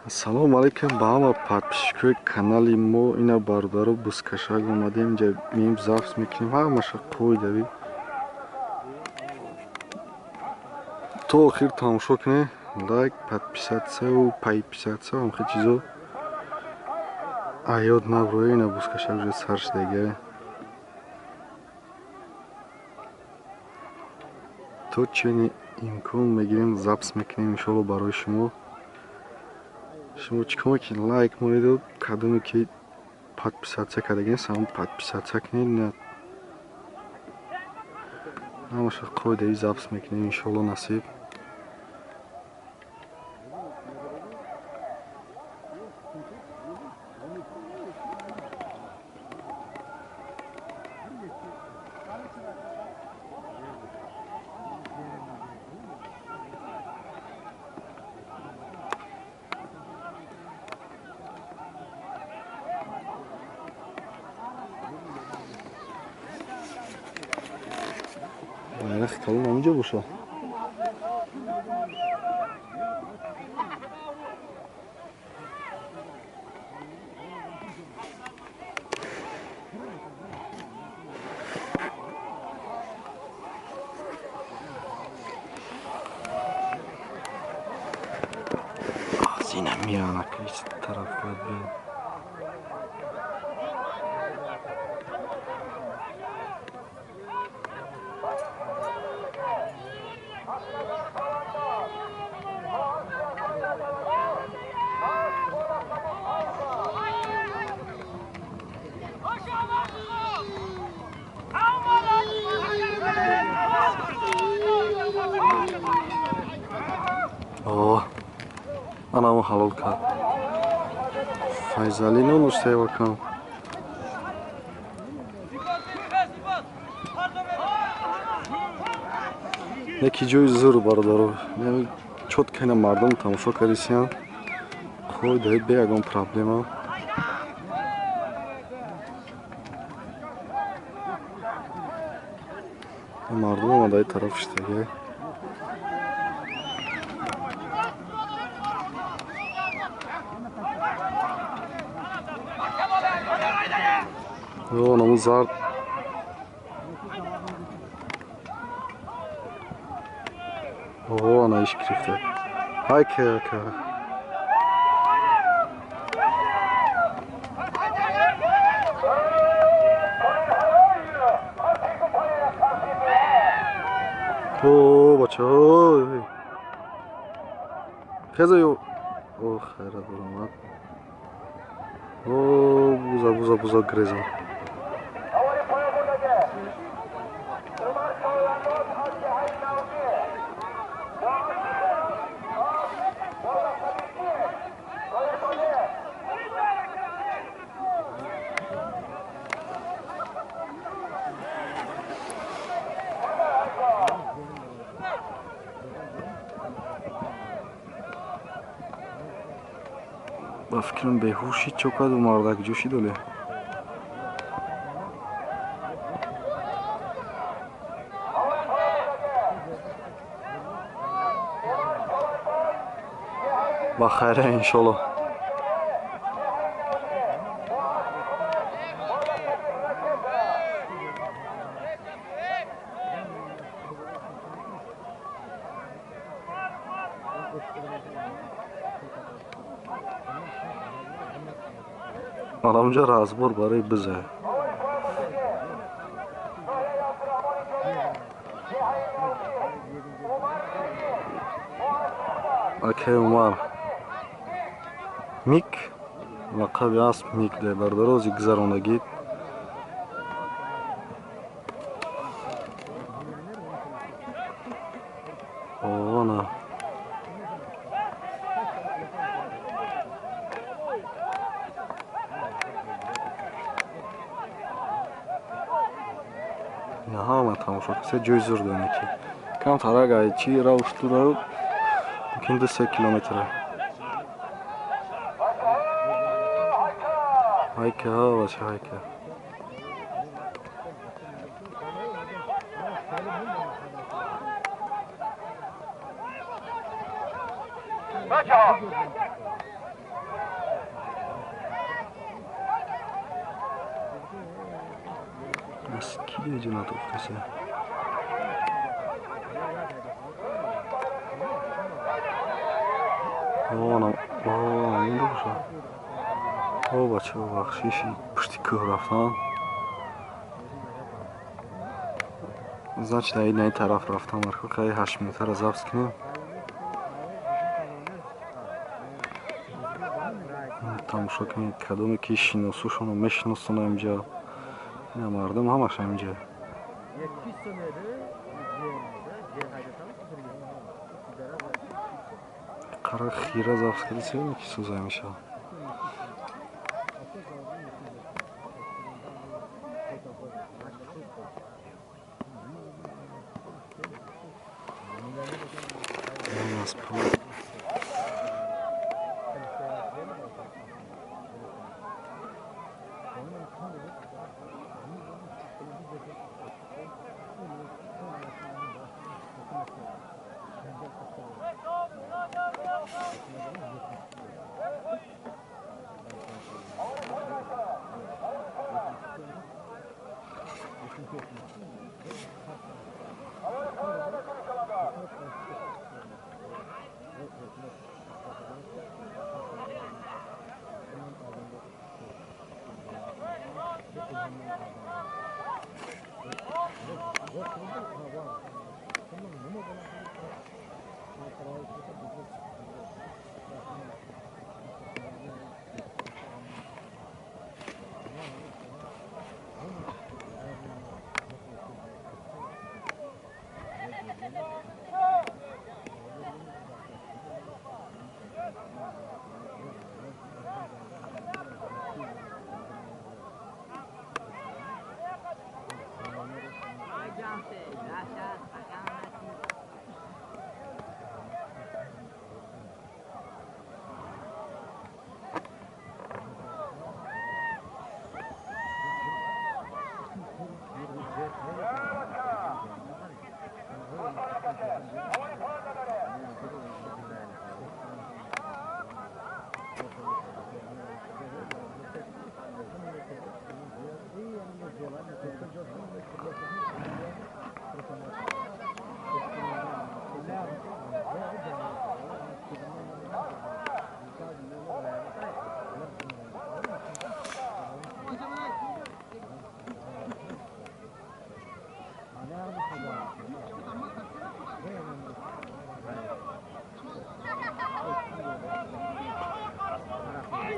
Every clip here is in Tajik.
Салом алейкум ба ҳама подписчикои канали мо. Ина бародаро бузкашак омадем, инҷа меем запис мекунем, ҳамаша қоидави. То охир тамошо кунед, лайк, подписатсияву пайписатсия ҳамхел чизо аёд наброя. Ина бузкашак уже сар шудага. То чени имкон мегирем запис мекунем иншоалло барои шумо. Шумо чӣ кор мекунед? Лайк монеду кадоме ки подписатсия кардагин, самон подписатсия кунед. Ҳамаша қоидаи запис мекунем иншоалло насиб. Байрақи калон ҳаминҷо боша. Аз ина меянака тараф бояд биёд. Анамо ҳалол кард. Файзалӣ нонуштаевакам. Яки ҷои зур бародаро. Чётко ина мардум тамошо кардисиян. Қоидаи бе ягон проблема. Мардум омадаи тараф шидаги. Наму зард. О, ана иш гирифта. Ҳайка ака. О, бачаҳо. Хеза ё. О, хайрат баромад. О, буза, буза, буза греза. Ба фикрам беҳуши чо карду мардак ҷӯши доле. Ба хайра иншолло. Анамҷа разбор барои биза. Акай Умар. Мик лақаби асп Мик де бардарози гузарондагӣ. Она. Ина ҳама тамошо каса ҷои зур дона ки. Камтарак ай чи равштура мумкин 2-3 километра. Ҳайка, бача, ҳайка. Аз ки иҷо натофтаса? О, бачаҳо, бахшиши пушти кӯҳ рафтан. Значит, на ин тараф рафтан. Марко қай 8 минутаро запис кунем. Тамошо кунед, кадоме ки шиносушонро мешиносонам инҷа. Ина мардум ҳамаш инҷа. Қара хира запис кардӣ, севни ки сӯза мешавад.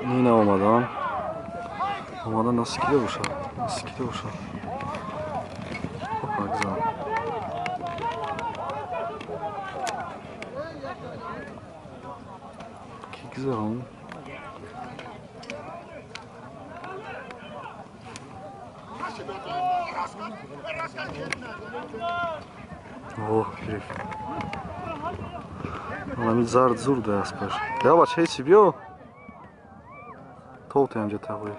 Ина омадан. Омадан насикида бошад. Насикида бошад. Опа, гзар. Ки гзарон? О, гирифт. Анами зард зур да аспаш. Я бача ҳечи биё. Товте ҳамҷа тағои.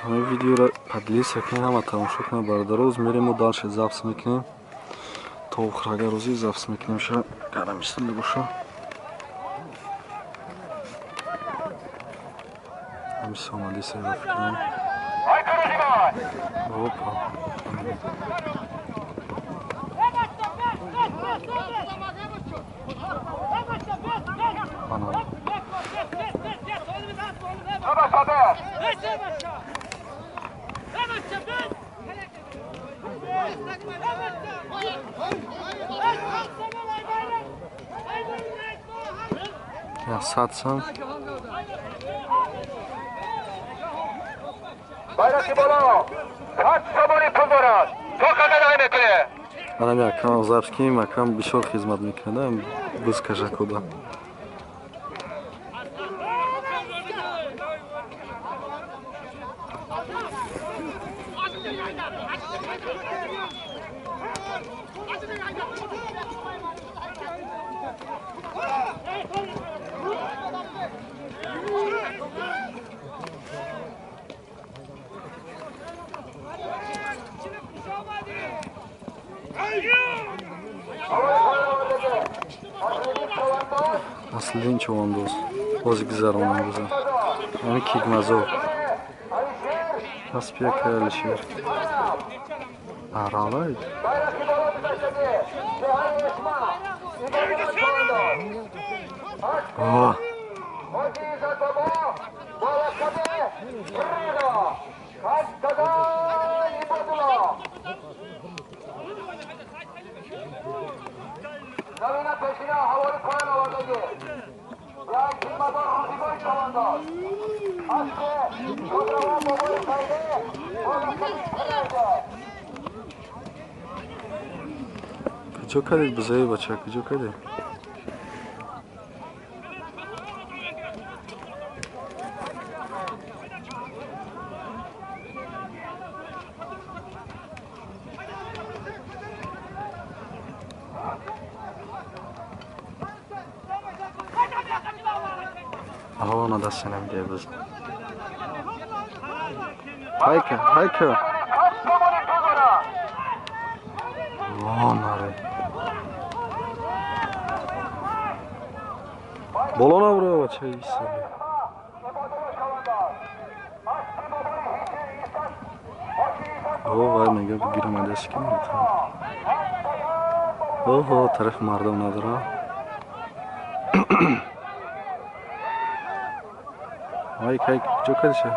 Ҳамин видеоро поделиться кунед, ҳама тамошо кунед, бародаро. Рӯз мерем мо дальше запис мекунем. То охирага рӯзи запис мекунем, ша гарамистон боша. Ҳамин сомалиса фикрем. Опа. Ана. Я садсам. Анам якам запис кунем, акам бисёр хизмат мекунад, бизкаша куда. Аслидин чувандоз бози гузаронам буза. Яъне кигмазор. Аспи акай Алишер. Аралай. О! Куҷо кардед бузаи бача? Куҷо кардед? Аҳо, даст намедиҳад буз. Хайка, хайка. Во, наре. Боло набро, бача, иса. О, вай мега бигирам адаст ки метавонам. Оҳо, тарафи мардум надора. Ай, кай, куҷо кардиша?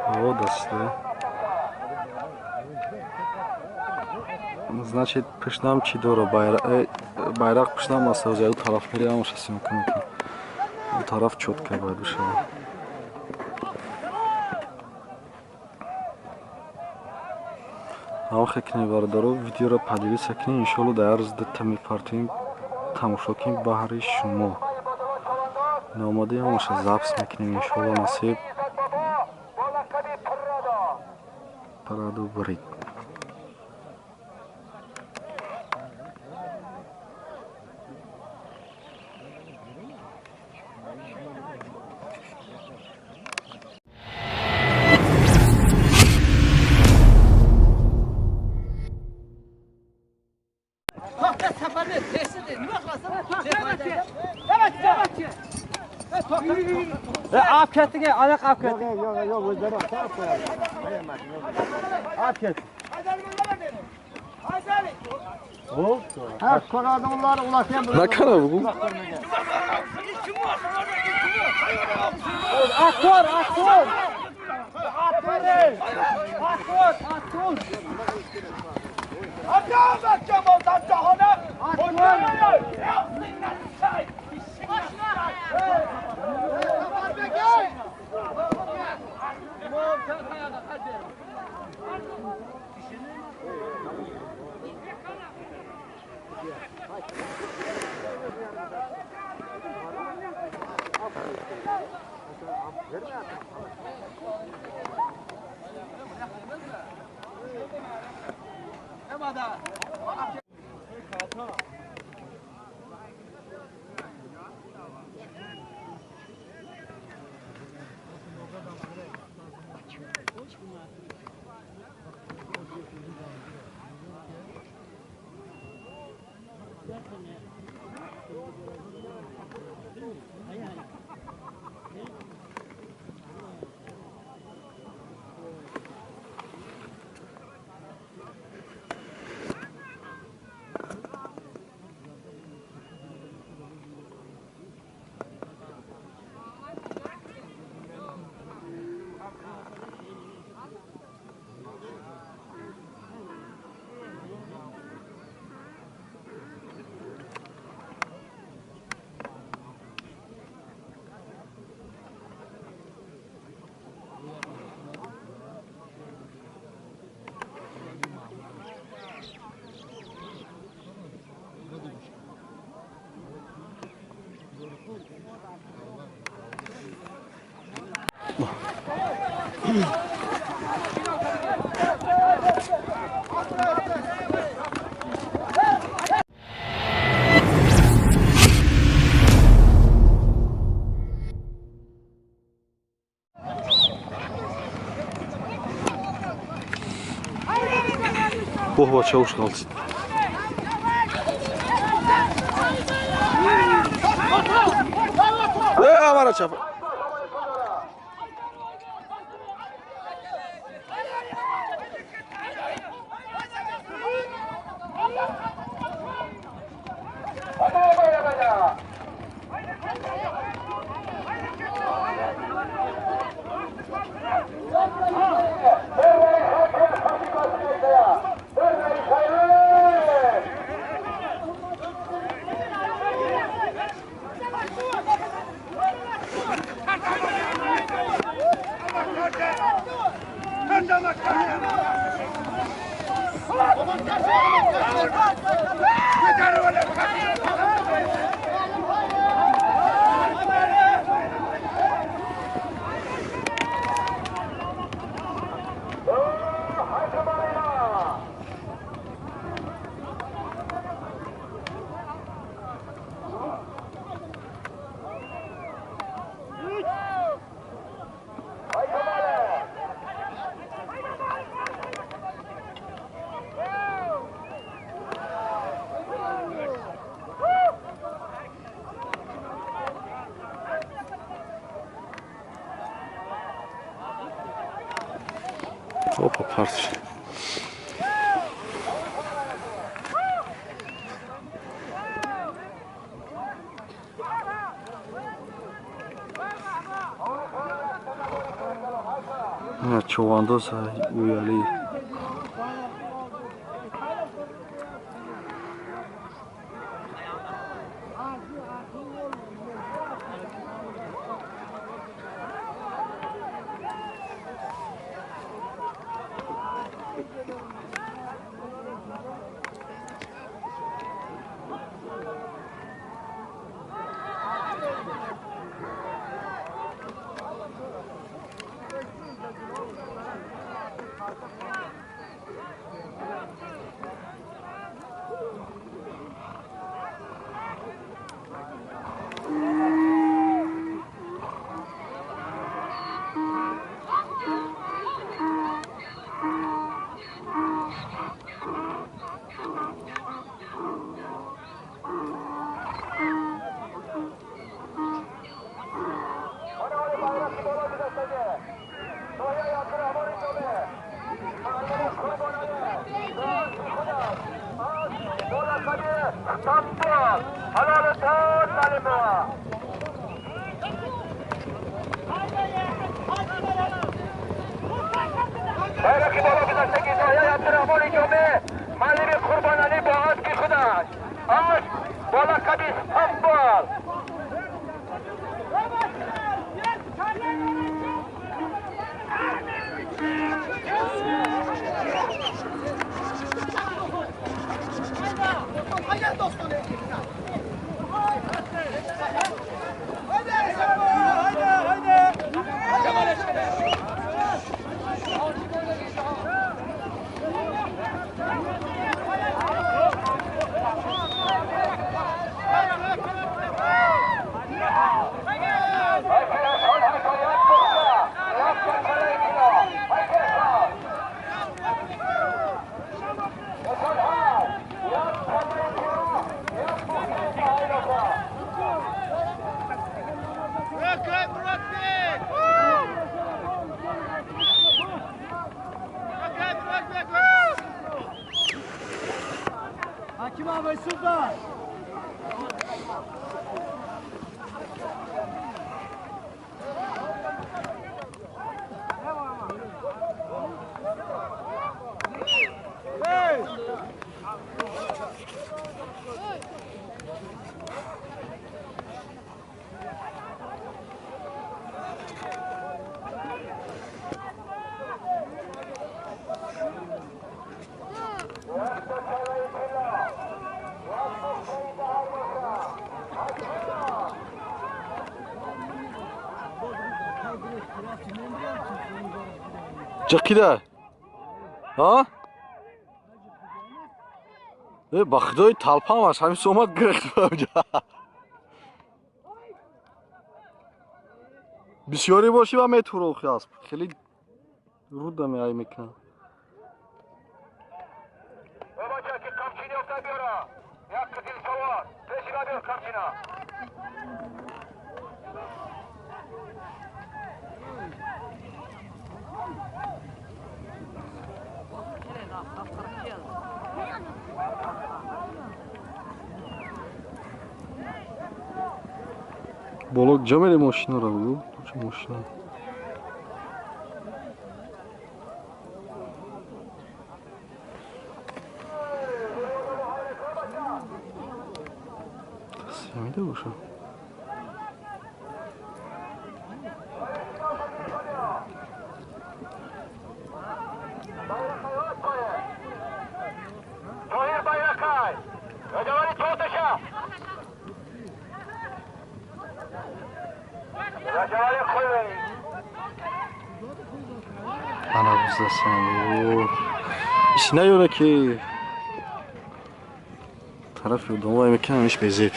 О, даста. Значит, пушнам чӣ дора? Байрақ пушнам аст, аз ю тараф меравам, съёмка мекунам. У тараф чётко бояд бишавад. Ҳамхе кунед бародаро, видеоро поделиться кунед, иншоалло дар ҳар рӯз дута мепартоем, тамошо кунед баҳри шумо. Наомадаи ҳамаша запис мекунем, иншоалло насиб. Параду бурид. Ab ketdi, ayaq ab ketdi. Yo'q, yo'q, yo'q, o'zlari ab qo'yadi. Ab ketdi. Ha, ko'radi ular ularga. Nakara bu. Aktor, aktor. Aktor. Aktor, aktor. Бог бача уш қалсın. Мара чап. Опа, парт. Чувандоз уяли. Ҷақида? Ҳа? Э, ба худои талпам аст, ҳамин омад гирехт. Бисёре бошӣ ва метурохи асп. Хеле руда меай мекунад. Боло ҷо мере мошинаро бу? Мошина. Семида боша. Наёра ки тарафи одамое мекунам иш безеб.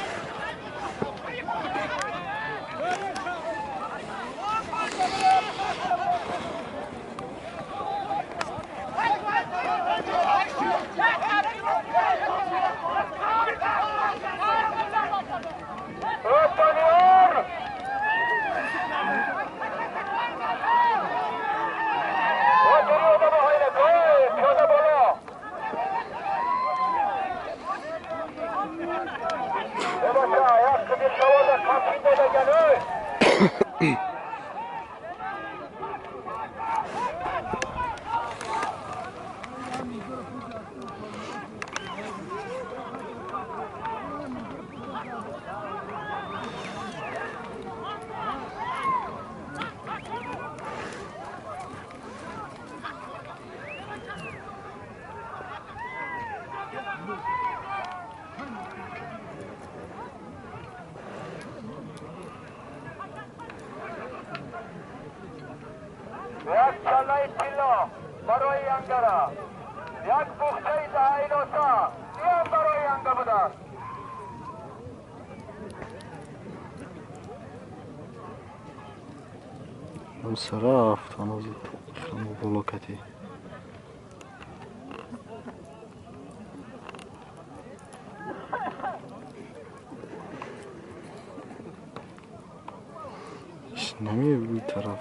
Рафт ҳанӯз болокати. Намеи тараф.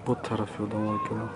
Бо тарафи одамое кардам.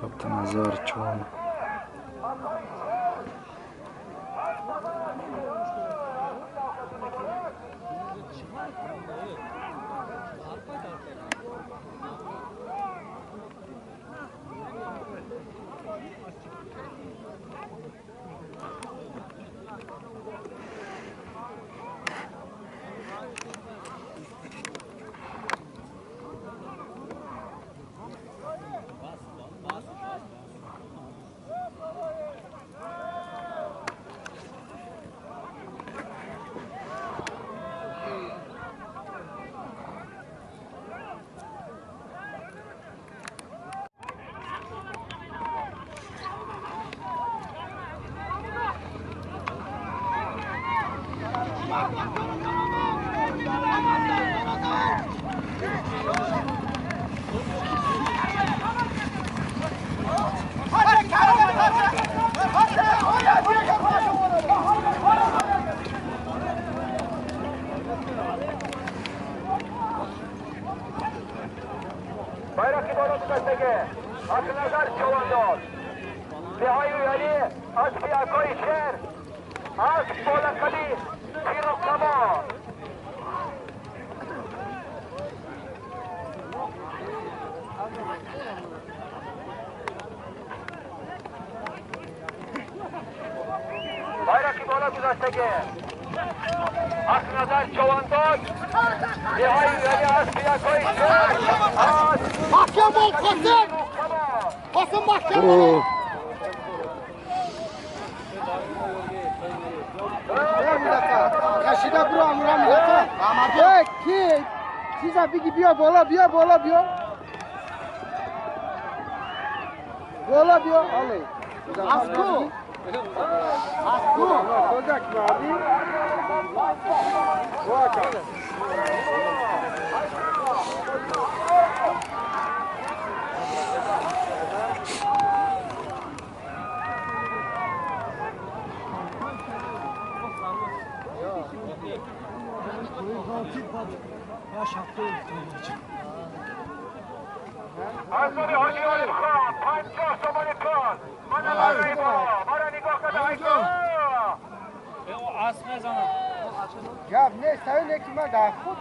Абдуназар чон. بیا بالا بیا بالا بیا آله اسکو اسکو کجا کردی واکا گپ نیست اینه که من در خود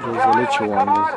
Розали Чувандоз.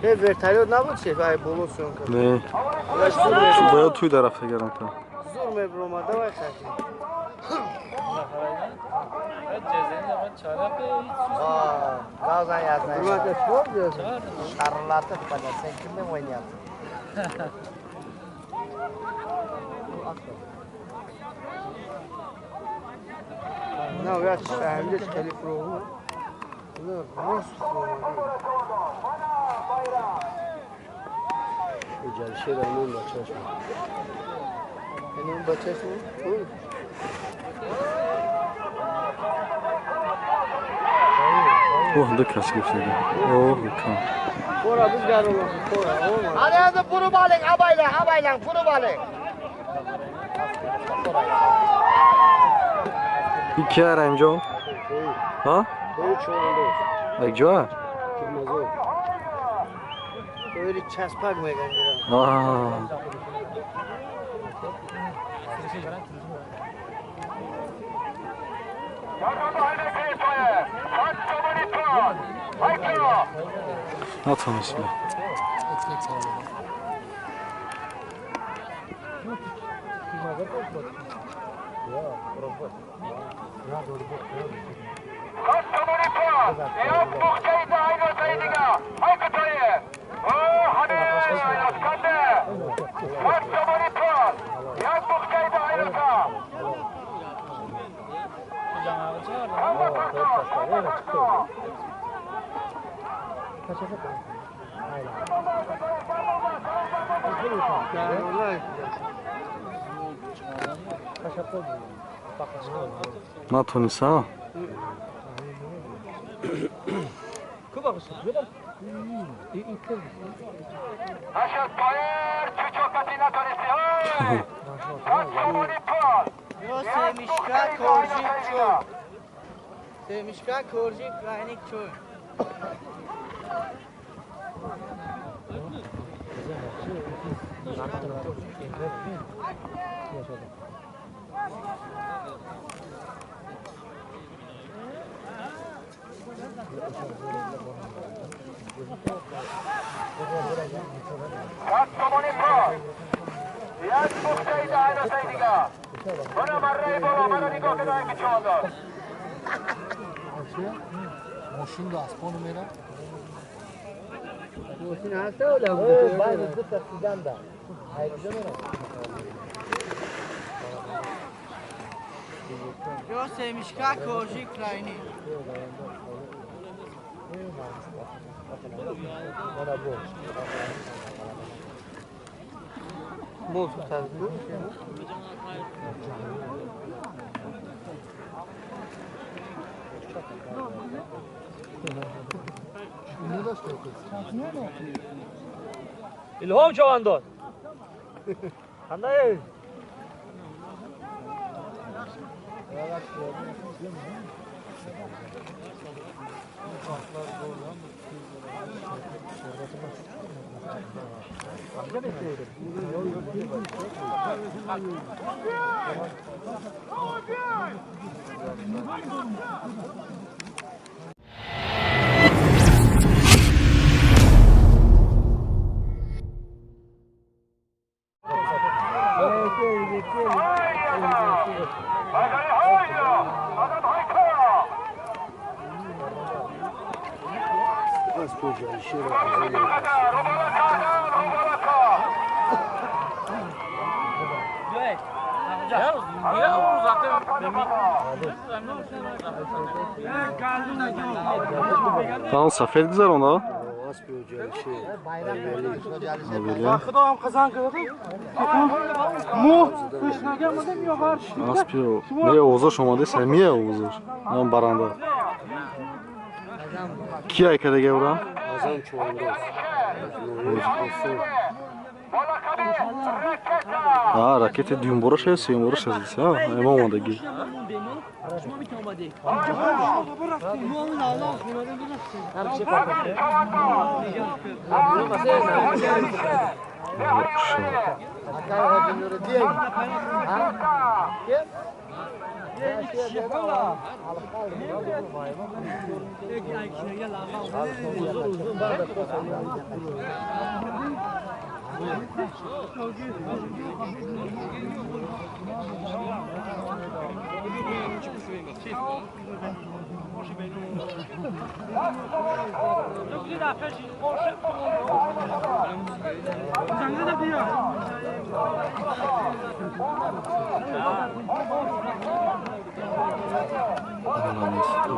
Вертолёт набуд шеф, ай боло съёмка. Не. Бояд туй дарафта гардам та. Зур меброма, давай хати. Bazen yazmayı. Şarlatıp bana sen kimle oynuyorsun? Не, я шаҳмдиш хеле фурӯғ. Рост фурӯғ. Ҷалшед ҳамон бачаш буд. Ҳамон бачаш буд? Оҳ, ду кас гирифтага. Оҳ, кам. Хора бизгарон, хора. Hadi hadi vurup alın, abayla, abayla, vurup alın. İki Eremcan. Ha? Ekca? Öyle çaspak mı geldi? Aa. Натонистем. Натониса? Семишка коржик крайник чой. ماشین رو از پانو میره؟ ماشین هسته ولا بوده؟ بعد دو تا سیدن ده کجا میره؟ یا سمیشکا کرژی کلاینی İlham Çavandor. Qanday? Там сафед гузаронда? Аспи не овозош омаде, самия овозош. Нам баранда. Ки айкадаге ура? Азам Чувандоз. А, ракета дуюмбора шуд, сеюмбора шуд. Эма омадагӣ.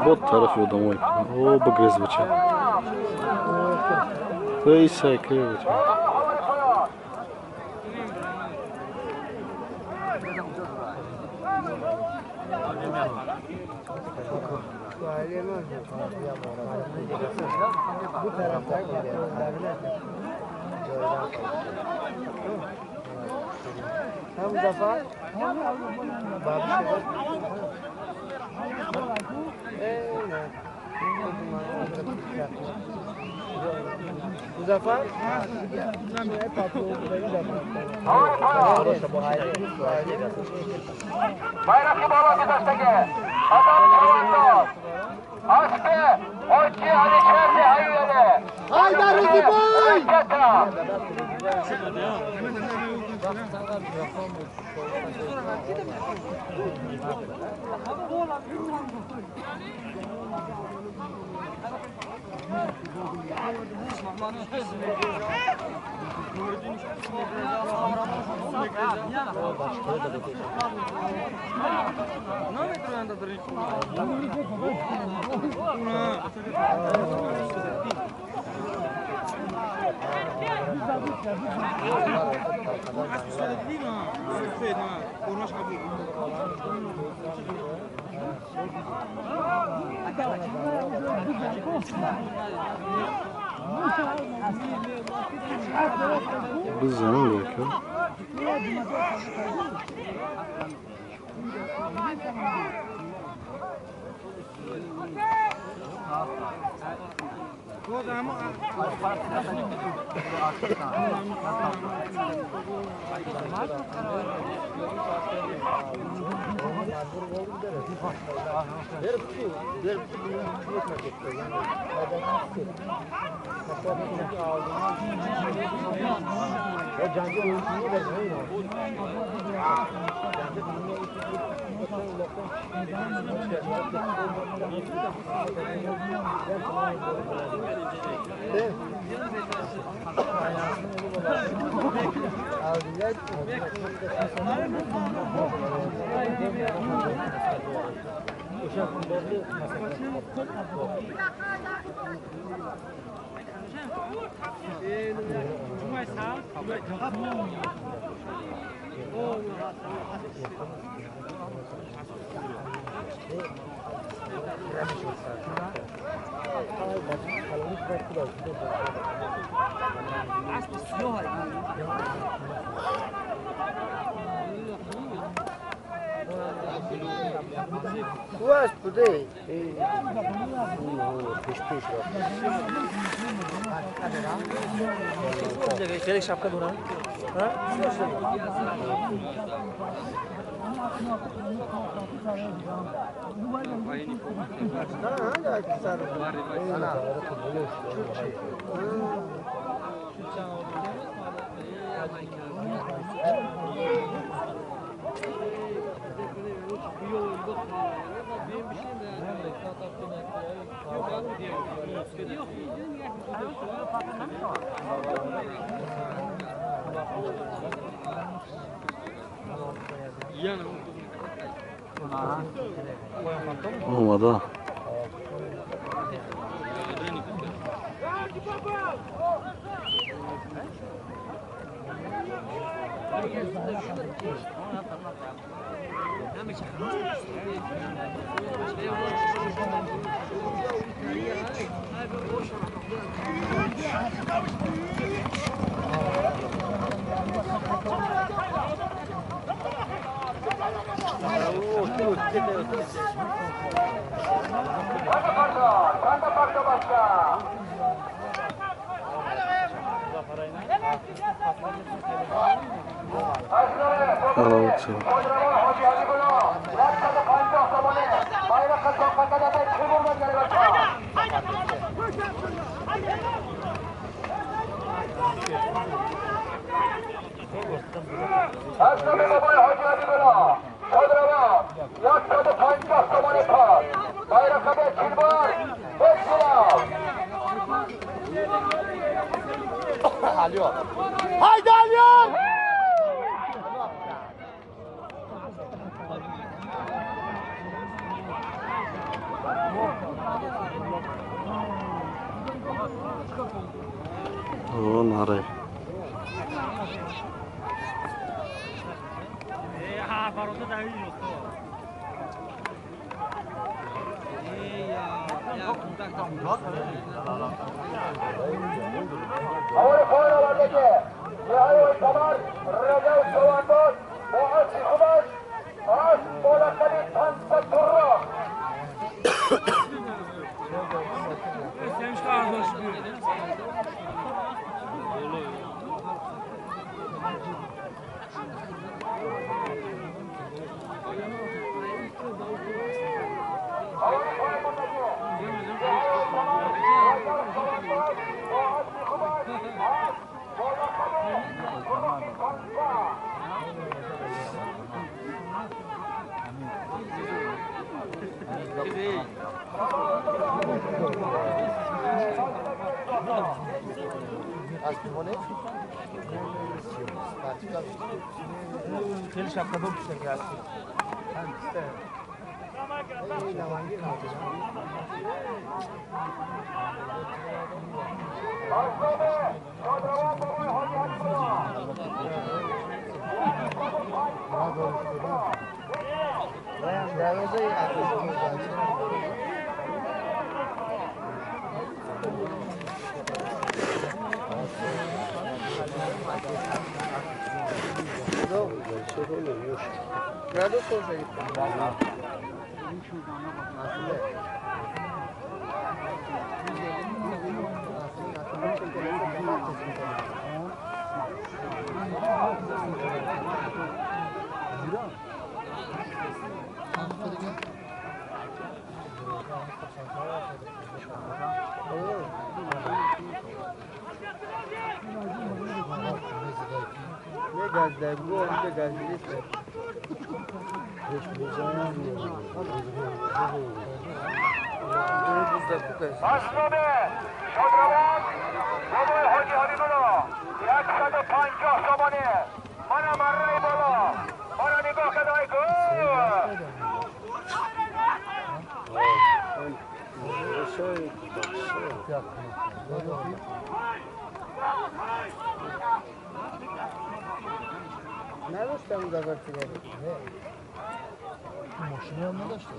Вот тарафи одамой. О, багрез бача. Эй, сайкай бача. Muzaffar? Bayrakı baba güzaştaki. Adam Çavandor. Aşkı, Hoca Ali Şerdi Hayyeli. Haydar Rızi Boy! Бизанам яка. خیلی شبکه دارم. Омада. خیلی شب کدوم پیش نگه هستی. اسناد شادروان بابای حاجی حبیب‌الله 150 سامانه من مره بالا من نگاه کدای کو نداشتم زبر سیگاری ماشینی هم نداشته.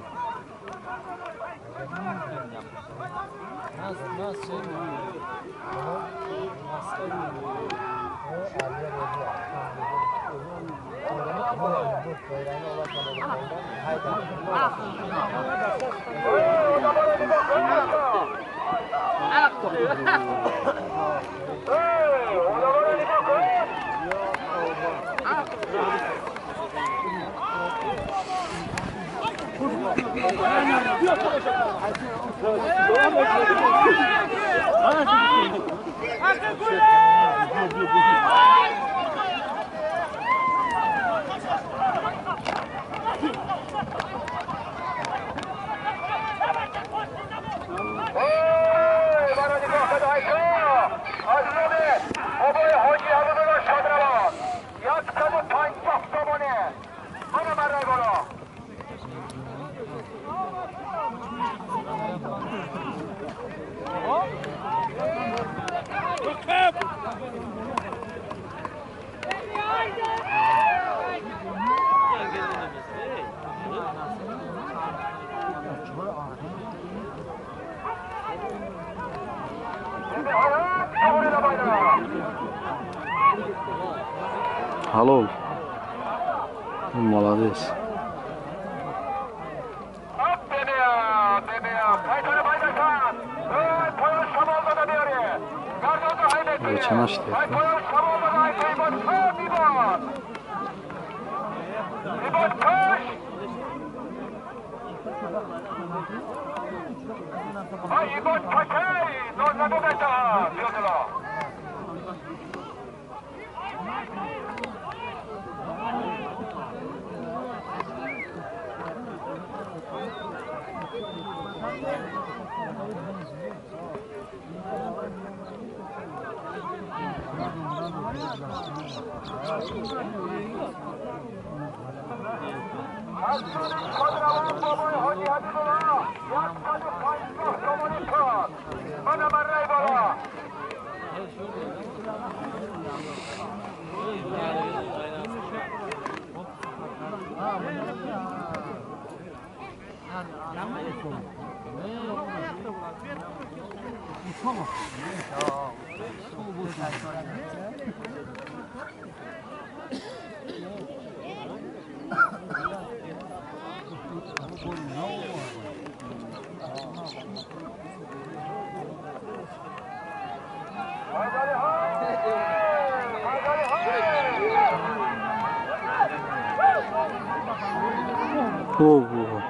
Halol. Молодец. Ого.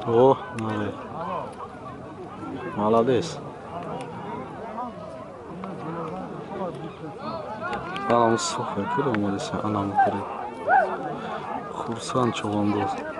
О, молодец. Анам сухо, куда молодец, анам кури. Хурсан чогондоз.